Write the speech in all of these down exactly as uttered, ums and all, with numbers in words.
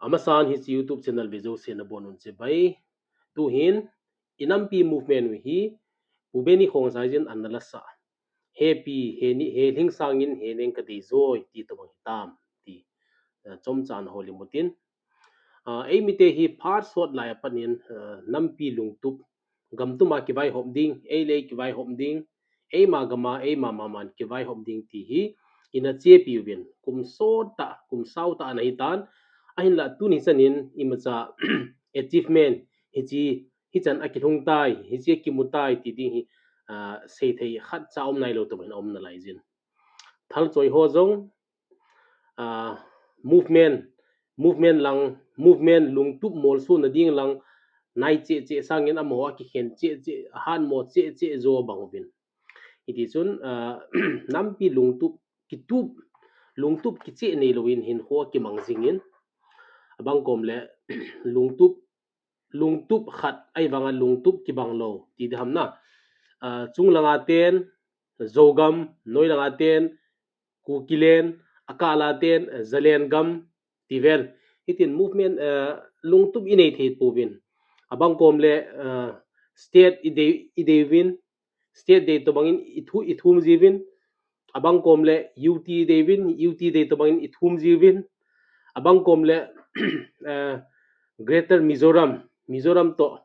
Amasan hiche YouTube channel ve jouse nabonun chibai. Tuhin, Inampi movement u hi, Pu Benny Khongsai jin ana lasa. Hepi, he ni, he lhing sangin, he neng kadei joi, ti tobang hitam, ti. Eh, chomcha ana hol imutin. Ah, eimite hi phat sot lai apat in, ah, nampi lungtup, gam tuma kivaihop ding, ei le ei kivaihop ding, eima gama, eima maman kivaihop ding ti hi, ina chepi uvin, kum sot tah, kum sao tah ana hitan, ahinla tuni chanin, imacha achievement, hiche, hichan akilhung tai, hiche akimu tai, ti ding hi, ah, seithei khatcha um nailou tobang in aum nalai jin. Thalchoi ho jong, ah, movement, movement lang, movement lungtup molso nading lang, nai cheh cheh sangin amaho akikhen cheh cheh, ahatmo cheh cheh jo bang uvin. Hiti chun, ah, nampi lungtup, kitup, lungtup kicheh neilouvin hinkho akimang jingin. Abang kom le, lungtup, lungtup khat, ahivanga lungtup kibang lou, ti ding ham na. Ah, chung langa ten, Zogam, noi langa ten, Kukiland, akah la ten, Zalengam, ti vel. Hitin movement, eh, lungtup inei thei pouvin. Abang kom le, eh, state idei, idei uvin, state dei tobangin ithu-, ithum jiuvin. Abang kom le U T idei uvin, U T dei tobangin ithum jiuvin. Abang kom le, eh, Greater Mizoram, Mizoram toh,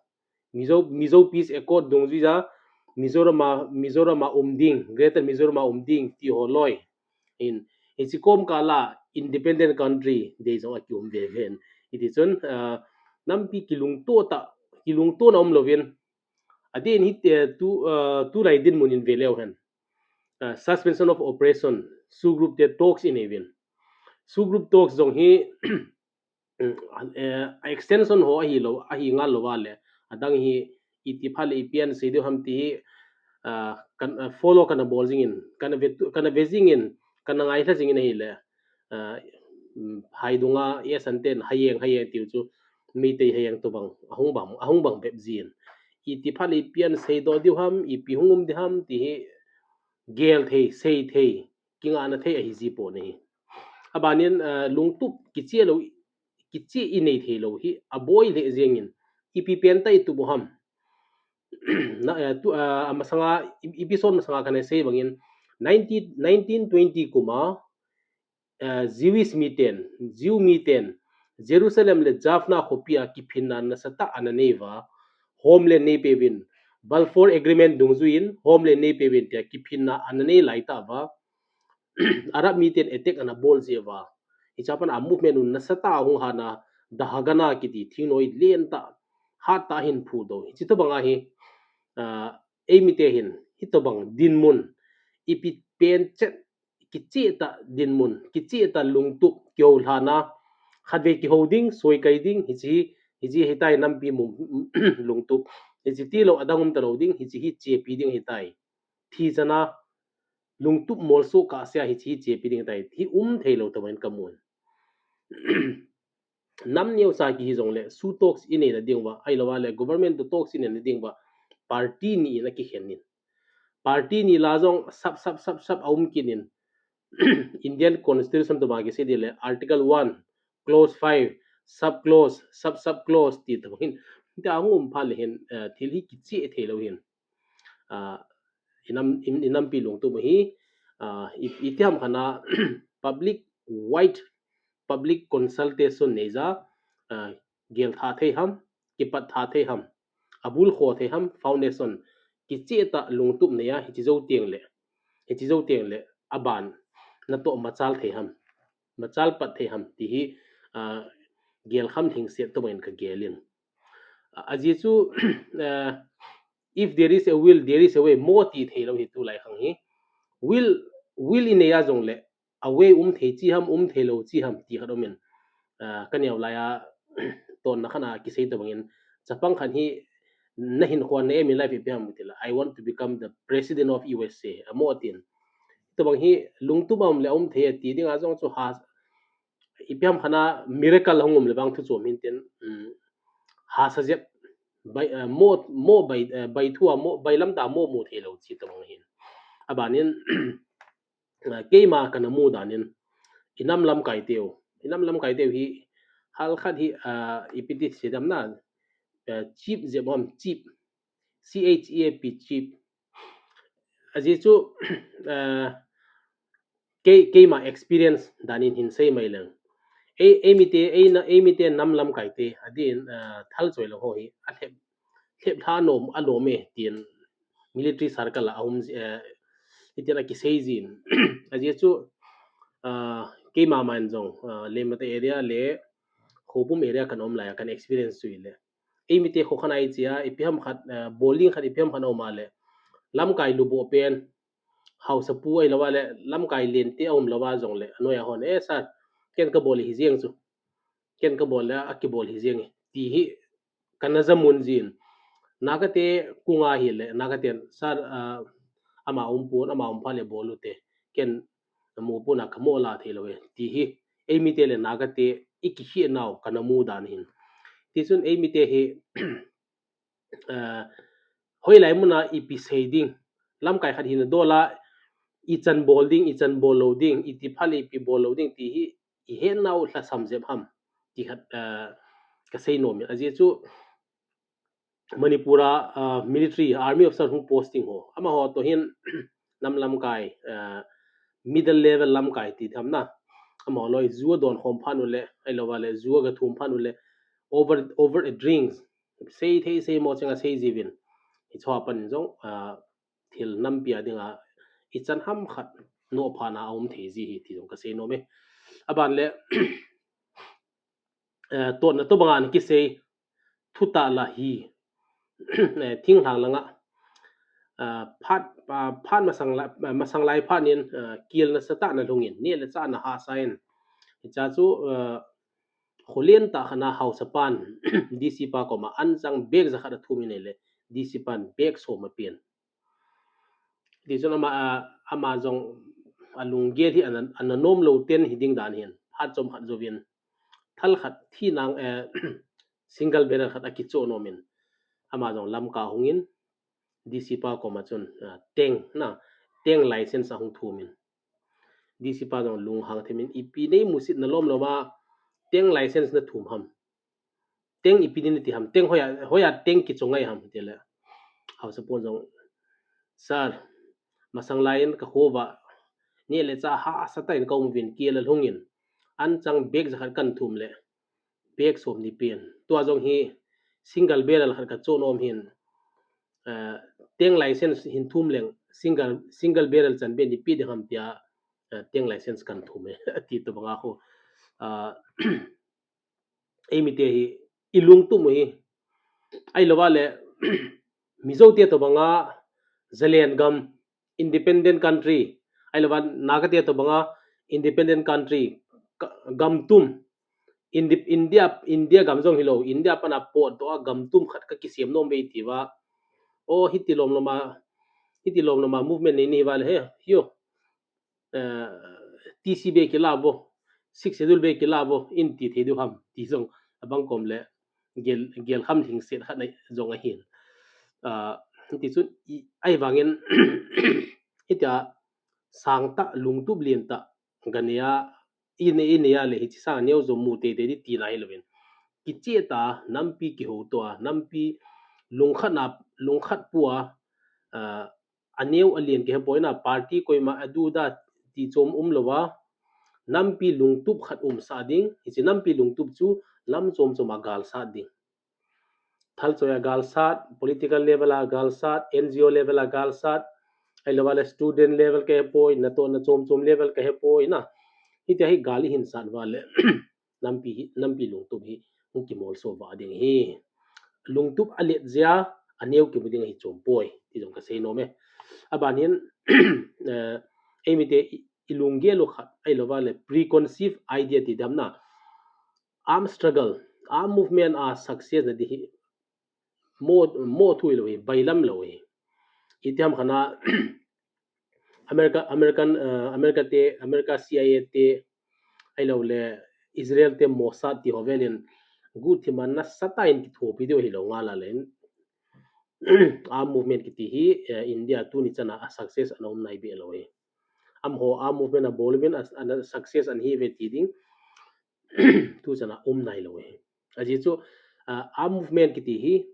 Mizo, Mizo Peace Accord dungjuija, Mizoram a, Mizoram a um ding, Greater Mizoram a um ding, ti ho loi. In, hiche kom kah la, independent country, dei jong akium veve in. Hiti chun, ah, nampi kilungto tah, kilungtona umlouvin. Adeh in hiti, eh, tu, ah, tulai dinmun in veleu hen. Ah, suspension of operation, SoO group te talks inei uvin. SoO group talks jong hi, um, eh, extension ho ahilou, ahi ngal lou vale. Adang hi, iti phat le ipi ana sei diu ham ti hi, ah, kan, ah, follow kana bol jingin, kana ve tu, kana ve jingin, kana ngailha jingin ahile. Ah, um, Haidunga, Esan ten, Hayeng, Hayeng tiu chu, Meitei Hayeng tobang, ahung bang, ahung bang bep jin. Iti phat le ipi ana seidoh diu ham, ipi hung um diu ham, ti hi, gel thei, sei thei, kingahna thei ahi ji pon ahi. Abanin, eh, lungtup kicheh lou, kicheh inei thei lou hi, aboi lheh jengin, ipi pen tah itup u ham. Na, eh, tu, eh, amasanga, i-, episode masanga kana sei bangin, nineteen, nineteen twenty kuma, eh, Jewish miten, Jew miten, Jerusalem le Jaffna khopia kiphinna nasatah ana neiuva, Homeland neipeuvin, Balfour Agreement dungjuiyin, Homeland neipeuvin tia kiphinna ana nei laitah uva, Arab miten attack ana bol jiuva. Hichea pat a movement u nasatah a hung hatna, The Haganah kiti thingnoi lentah, hattah ahin phudoh. Hiche tobanga hi, ah, eimite hin, hitobang dinmun, ipi pen chet, kicheh tah dinmun, kicheh tah lungtup, kihoulhana, khatvei kihou ding, soikai ding, hiche, hiche hitai nampi mu, lungtup. Hiche tilou, adang um talou ding, hiche hi chepi ding hitai. Thi chana, lungtup molso kahsea hiche hi chepi ding tai, hi um theilou tobang in kamun. Nam neocha kihi jongle, SoO talks inei nadiuva, ahilouva le government to talks inei nadiuva, party ni in akikhen in. Party ni la jong sap, sap, sap, sap aum kit in. Indian Constitution tobang kisei ding le, Article one, Clause five, Sub Clause, Sub, Sub Clause ti tobang in. Tia hung um phat le hin, eh, thil hi kicheh theilou hin. Ah, inam, in, inampi lungtup hi, ah, i, iti ham khat a public wide, public consultation neija, ah, gel tha thei ham, kipat tha thei ham, abul kho thei ham, foundation, kicheh tah lungtup neija, hiche jou teng le, hiche jou teng le, aban, natoh machal thei ham, machal pat thei ham, ti hi, ah, gel kham lhingset tobang in kagel in. Ah, ajeh chu, ah, if there is a will, there is a way, mo ti theilou hi tulai khang hi. Will, will inei a jongle, a way um thei chi ham, um theilou chi ham, ti khat um in. Ah, kaneo laiya, tonna khat a kisei tobang in, chapang khat hi, nahinkho a na aim in life ipi ham tile, "I want to become the president of U S A," amo tin. Tobang hi, lungtup a um le um thei ti dinga jong chu ha, ipi ham khat a miracle hung um le vang thu chom hin tin, um, hahsa jep, bai, eh, mo, mo bai, eh, bai thu a mo, bailam tah a mo mu theilou chi tobang hin. Abanin, eh, keima kana mu dan in, inam lamkai teu, inam lamkai teu hi, Hal khat hi, ah, ipi ti sei dam na, ah, cheap jep ham, cheap. C H E A P, cheap. Ajeh chu, ah, kei, keima experience dan in hin sei mai leng. Ei, eimite, eina, eimite nam lamkai te, adin, ah, thal choi lang ho hi, alhep, lhep lha nom, anom e, tin military circle a um, eh, itin akisei jin. Ajeh chu, ah, keima man jong, ah, Lemate area le Khopum area kan um lai a, kan experience chu ile. Eimite kho khan ai chia, ipi ham khat, eh, bol ding khat, ipi ham khat a um a le. Lamkai lubo pen, haosapu ahilou a le, lamkai lente a um lou a jong le, anoi a hon, "Eh, sir, ken ka bol hi jeng chu. Ken ka bol le, akibol hi jeng e," ti hi, kana jamun jin. Nagate kung a hi le, Nagate, "Sir, ah, ama um pon, ama um pha le bol u te. Ken namu pon a ka mo la thei lou e," ti hi. Eimite le Nagate, i kikhel nau, kana mu dan hin. Tichun eimite hi, ah, hoilai mun a ipi sei ding. Lamkai khat hina dol a, ichan bol ding, ichan bol lou ding, iti pha le ipi bol lou ding, ti hi, ihet nau lhasam jep ham. Ti khat, ah, ka sei nom in. Ajeh chu, Manipur a, ah, military, army officer hung posting ho. Amaho toh hin nam lamkai, ah, middle level lamkai ti tham na. Amaho loi ju adon khom phat u le, ahilou a le, ju aga thum phat u le, over, over a drinks. Sei thei sei mo chenga sei jiuvin. Hicho a pan jong, ah, thil nampi a dinga, ichan ham khat nohphana a um thei ji hi ti jong ka sei nom e. Aban le, eh, totna tobang a ana kisei, thutah la hi, eh, thinglhang langa, ah, phat, ah, phat masang la, ah, masang lai phat nin, ah, kel nasatah na lhungin, neh le chah na hahsa in. Hicha chu, ah, kho lentah khat na haosapan, D C pa koma anchang bag jakhat athum in ahile, D C pan bag som apen. Tichun ama, ah, ama jong alunggel hi ana, ana nom lou ten hi ding dan hin, phat chomkhat jouvin, thal khat thi nang, eh, single barrel khat akicho nom in, ama jong Lamka hung in, D C pa koma chun, ah, tank na, tank license ahung thum in. D C pa jong lunghang them in, "Ipi nei musit na lom lom a, tank license na thum ham? Tank ipi din na ti ham? Tank hoiya, hoiya tank kicho ngai ham?" ti le. Haosapan jong, "Sir, masang lai in ka kho uva, neh le chah hahsa tah in ka um uvin, kel alhung in, anchang bag jakhat kan thum le, bag som ni pen. Tua jong hi single barrel khat ka cho nom hin, eh, tank license hin thum leng, single, single barrel chan bag ni pe ding ham?" tia, eh, tank license kan thum e, ati tobang a kho. Ah, eimite hi, ilungtup u hi, ahilou a le, Mizo te tobang a, Zalen gam, independent country, ahilou a Nagate tobang a, independent country, ka, gam tum, Indi-, India, India gam jong hilou, India pan a potdoh a gam tum khat ka kisem nom ve ti uva. O, hiti lom lom a, hiti lom lom a movement nei nei uva le, he, hiu, eh, T C bag kila vo, Sixth Schedule bag kila vo, in ti thei diu ham, ti jong abang kom le gel, gel kham lhingset khat na jong ahin. Ah, tichun i, ahivangin, hitia sangtah, lungtup lentah, ganea, i nei, i nei a le hiche sang neo jo mu teitei di tina hilouvin, kicheh tah a, nampi kihouto a, nampi lungkhat na, lungkhat pu a, ah, aneo alen kihepoi na, party koima adu da ti chom umlou a, nampi lungtup khat umsah ding, hiche nampi lungtup chu lam chom chom a galsat ding. Thal choi a galsat, political level a galsat, N G O level a galsat, ahilou a le student level kihepoi, natohna chom chom level kihepoi na. Hitia hi gal ihin sat uva le, nampi hi, nampi lungtup hi hung kimolso vah ding ahi. Lungtup alet jeh a, aneo kimu ding ahi chom poi, ti jong ka sei nom e. Aban hin, eh, eimite i, ilunggel u khat, ahilou a le preconceived idea ti dam na. Arm struggle, arm movement a success na di hi, mo, mo thu hilou hi, bailam lou hi. Iti ham khat na, America, American, eh, America te, America C I A te, ahilou le Israel te Mossad ti ho velin, guhthim a nasatah in kithopi diu hilou ngal a le, arm movement kiti hi, eh, India tuni chan a success ana um nai be lou hi. Amaho arm movement abol uvin a, a success ana hi ve ti ding. Tu chana um nailou hi. Ajeh chu, uh, armed movement kiti hi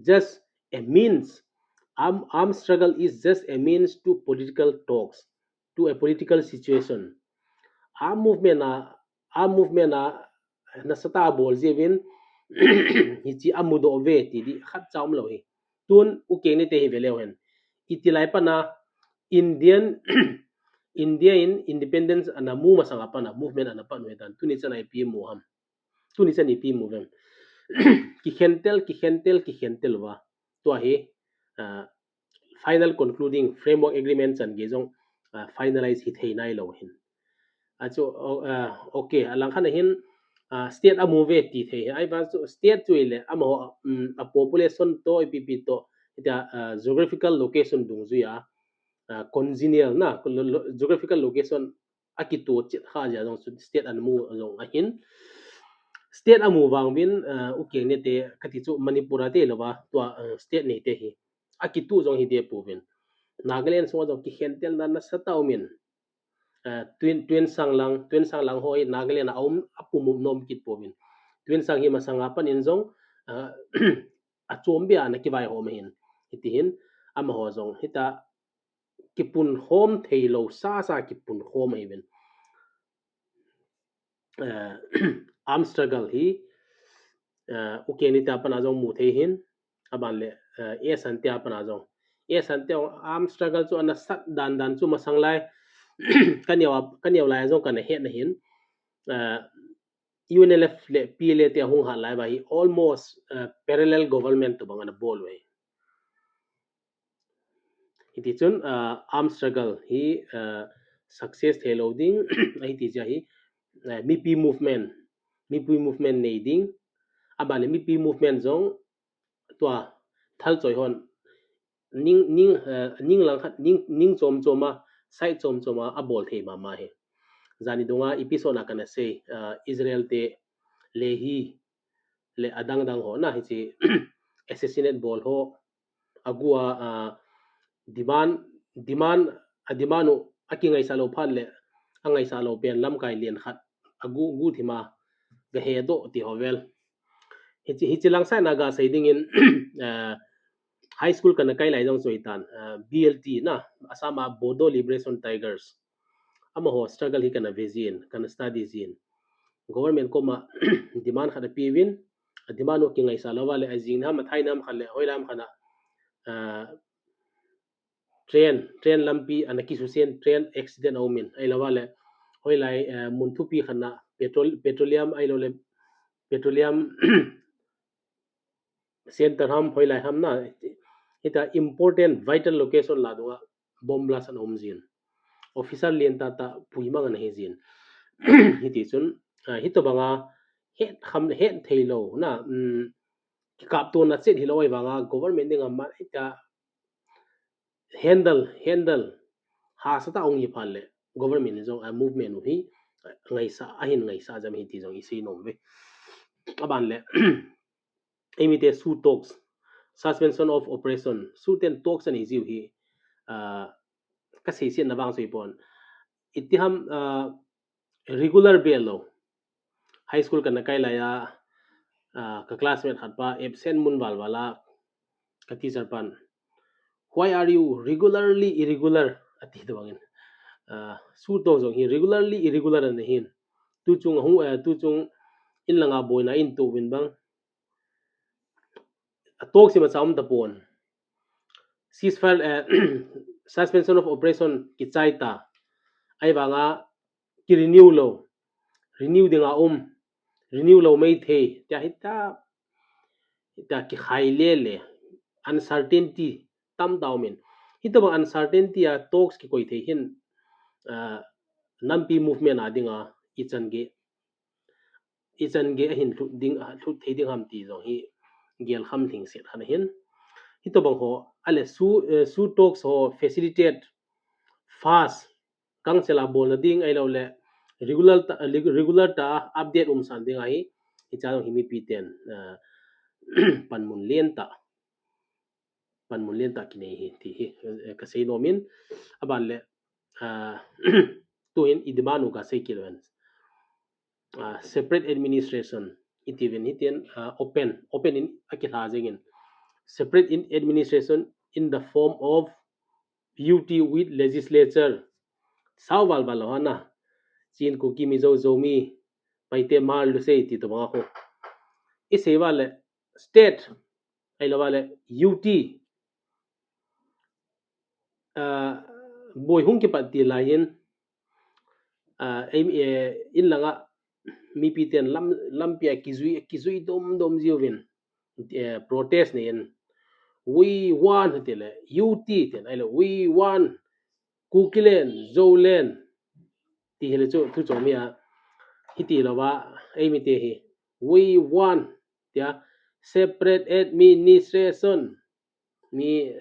just a means. Armed, armed struggle is just a means to political talks, to a political situation. Armed movement a, armed movement a nasatah a bol jeh uvin hiche amudoh uve ti di khatcha umlou hi. Tun U Keng Nete hi veleu hen. Iti lai pana Indian, India in independence ana mu masanga pana movement ana pat u hitan. Tuni chan a ipi mu ham. Tuni chan ipi mu vem. Kikhentel, kikhentel, kikhentel uva. Tua hi, uh, final concluding framework agreement chan gei jong, uh, finalize hithei nailou hin. Achu, uh, okay, alangkhat a hin, uh, state amu uve tithei. Ahivang chu state chu ile amaho, um, a population toh, ipi ipi toh, hitia, uh, geographical location dungjuia, uh, congenial na, lo-, lo-, geographical location akitoh chet kha jeh a jong chu state ana mu jong ahin. State amu vang uvin, uh, U Keng Nete kati chu Manipur a te louva, tua, uh, state neite hi akitoh jong hide pouvin. Nagaland sunga jong kikhentelna nasatah a umin. Uh, Tuensang lang, Tuensang lang ho hi Nagaland a um, apum um nom kit pouvin. Tuensang hi masanga pan in jong, uh, achom beh a ana kivaihom ahin. Hiti hin, amaho jong hitia kipunkhom theilou sasa kipunkhom ahiuvin. Uh, armed struggle hi, uh, U Keng Nete a pana jong mu thei hin, aban le, uh, S N T a pana jong. S N T a armed struggle chu ana sat dan dan chu masang lai, kaneo a, kaneo lai a jong kana hetna hin, uh, U N L F le P L A te ahung hat lai uva hi almost, uh, parallel government tobang ana bol uve. Hiti chun, uh, armed struggle hi, uh, success theilou ding, ahi ti jeh a hi, uh, mipi movement, mipi movement nei ding, aban le mipi movement jong tua thalchoi hon ning, ning, uh, ning langkhat, ning, ning chom chom a, side chom chom a, abol thei mama hi. Jani dunga episode a kana sei, uh, Israel te Lehi le adang dang ho na hiche assassinate bol ho, agu a, uh, demand, demand, a demand u akingaisah lou phat le, angaisah lou pen lamkai len khat agu, gu thima gahedoh ti ho vel. Hiche, hiche lang side na gasei dingin, uh, high school kana kai lai jong chu ahitan, uh, B L T na, Assam a Bodo Liberation Tigers. Amaho struggle hi kana ve jin, kana study jin. Government koma demand khat apeuvin, a demand u kingaisah louva le, ajing nam, athai nam khat le, hoilai ham khat a, uh, train, train lampi ana kisusen, train accident aumin, ahilouva le, hoilai, uh, mun thupi khat a petrol-, petroleum ahilou le, petroleum center ham, hoilai ham na, hitia important vital location la dunga bomb blast ana um jin. Officer lentah tah puimang ana hi jin. Hiti chun, uh, hitobanga het kham, het theilou na, um, kikaptona chet hilou ahivanga government dinga man hitia handle, handle hahsatah a hung hi phat le, government in jong a movement u hi, uh, ngaisah, ahin ngaisah jam hi ti jong isei nom uve. Aban le, eimite SoO talks, suspension of operation, SoO ten talks anei jiu hi, uh, kaseisetna vang chu ahipon. Iti ham, uh, regular bel lou. High school kana kai lai a, uh, ka classmate khat pa absent mun val val a, ka teacher pan, "Why are you regularly irregular?" ati tobangin. Uh, SoO talk jong hi regularly irregular ana hin. Tuchung ahung, uh, tuchung in langa boina in toh uvin bang. A talks imacha um tapon. Ceasefire, uh, suspension of operation kichai ta. Ahivanga kirenew lou. Renew dinga um. Renew lou maithei. Tia hitia, hitia kikhai lele. Uncertainty tamtah aumin. Hitobang uncertainty a talks kikoi thei hin, uh, nampi movement a dinga ichan gei, ichan gei ahin lhut ding, lhut thei ding ham ti jong hi gelkham lhingset khat ahin. Hitobang ho, ahile SoO, eh, SoO talks ho facilitate fast, kangchel a bolna ding ahilou le, regular ta, regular tah a update umsan ding ahi, hicha jong hi mipiten, eh, panmun lentah, panmun lentah kinei hi, ti hi, eh, kasei nomin, aban le, ah, tuhin i demand u kasei kit uhen. uh, separate administration iti uvin hitin, uh, open open in akilha jengin, separate in administration in the form of U T with legislature. Sao val val lo hana. Chin, Kuki, Mizo, Zomi, Paite, Hmar, Lusei ti tobang a khu. Isei val le state ahilou val le U T, uh, boi hung kipat til lai in, uh, ei, eh, in langa mipi ten lam, lampi a kijui, kijui dom dom jiuvin, eh, protest nei in, "We want," ti le, "U T," ti le, "We want Kukiland, Zoland," ti hile chu thu chom hi a, hiti lou va, ei mite hi, "We want," tia, "separate administration." Mi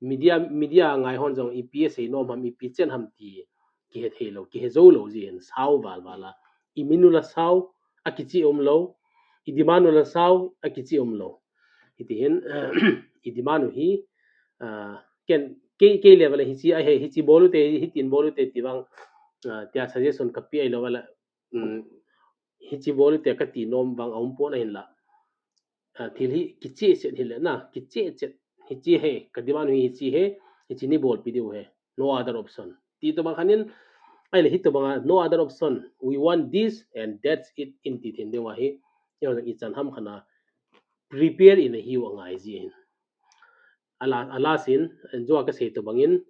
media, media ngai hon jong ipi asei nom ham, ipi chen ham ti kihe thei lou, kihe jou lou jin, sao val val a. I min u la sao, akichi um lou. I demand u la sao, akichi um lou. Hiti hin, i demand u hi, uh, ken, kei, kei level a hichi ahi, hichi bol u te, hitin bol u te ti vang, uh, tia suggestion kapi ahilou val a, um, hichi bol u te kati nom vang aum pon ahin la. Uh, thil hi kicheh chet hile na, kicheh chet. Hichi he, ka demand u hi hichi he, hichi nei bolpi diu he. No other option. Ti tobang khan in, ahile hitobang a, "No other option. We want this and that's it," in ti then deu ahi. Yo, ichan ham khan a prepare in ahiu angai ji hin. Ala, ala sin, jo a kasei tobang in,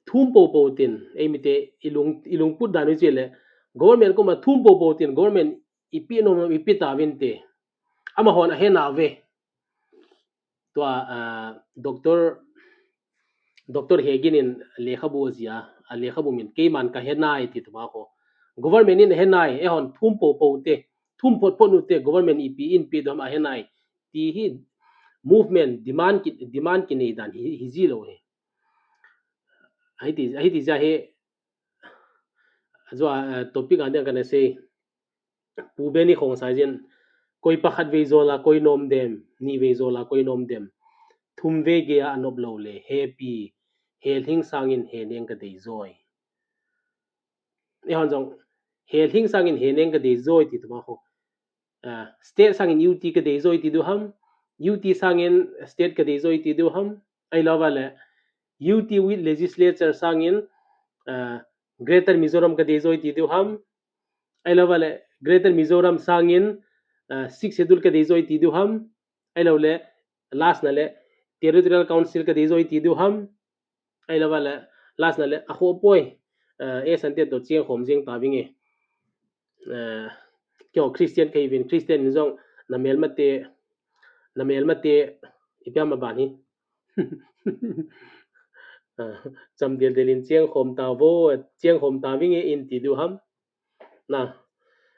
thum popo tin, ei mite ilung, ilung put dan u chi le, government koma thum popo tin, government ipi nom ipi tauvin te. Amahon ahe nauve. Tua, uh, Doctor, Doctor Hegin in lekhabu ajia, a lekhabu min, "Keiman kahe nai," ti tobang a khu. Government in ahe nai, eihon thum popo te, thum phot phot u te, government ipi in pe dom ahe nai. Ti hi movement, demand ki, demand kinei dan hi, hi ji lou hi. Hiti, hiti ja hi, jo a, uh, topic a dia kana sei. Pu Benny Khongsai jin, "Koi pakhat vei jol a koi nom dem, ni vei jol a koi nom dem. Thum vei gei a anop lou le, hepi, helhing sangin heneng kadei joi." Eihon jong, helhing sangin heneng kadei joi ti tobang a khu. Uh, state sangin U T kadei joi ti diu ham, U T sangin state kadei joi ti diu ham, ahilou val le, U T with legislature sangin, uh, Greater Mizoram kadei joi ti diu ham, ahilou val le, Greater Mizoram sangin, uh, Sixth Schedule kadei joi ti diu ham, ahilou le, last na le, Territorial Council kadei joi ti diu ham, ahilou val le, last na le, akhoh poi, uh, e sante to cheng khom jeng tavinge. Uh, kio Christian kahi uvin, Christian in jong, "Na melmate, na melmate, ipi ham aban hi. Uh, cham del del in cheng khom tauvo, cheng khom tavinge," in ti diu ham. Na,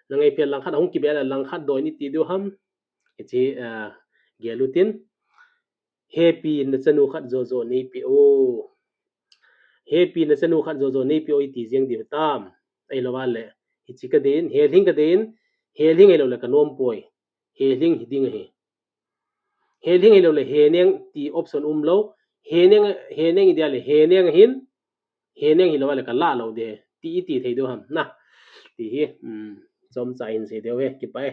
na ngaiphel langkhat ahung kibel a langkhat doi ni ti diu ham. Hichi, uh, gel u tin. "Hepi, na chanu khat jojo neipe o. Hepi, na chanu khat jojo neipe o," iti jeng diu tam. Ahilou val le, hichi kadei in, helhing kadei in, helhing ahilou le kanom poi. Helhing hi ding ahi. Helhing ahilou le, heneng ti option um lou. Heneng, heneng i dia le, heneng hin, heneng hilou le kala lou de. Ti iti thei diu ham. Na, ti hi, um, chomcha in sei diu he, kipah e.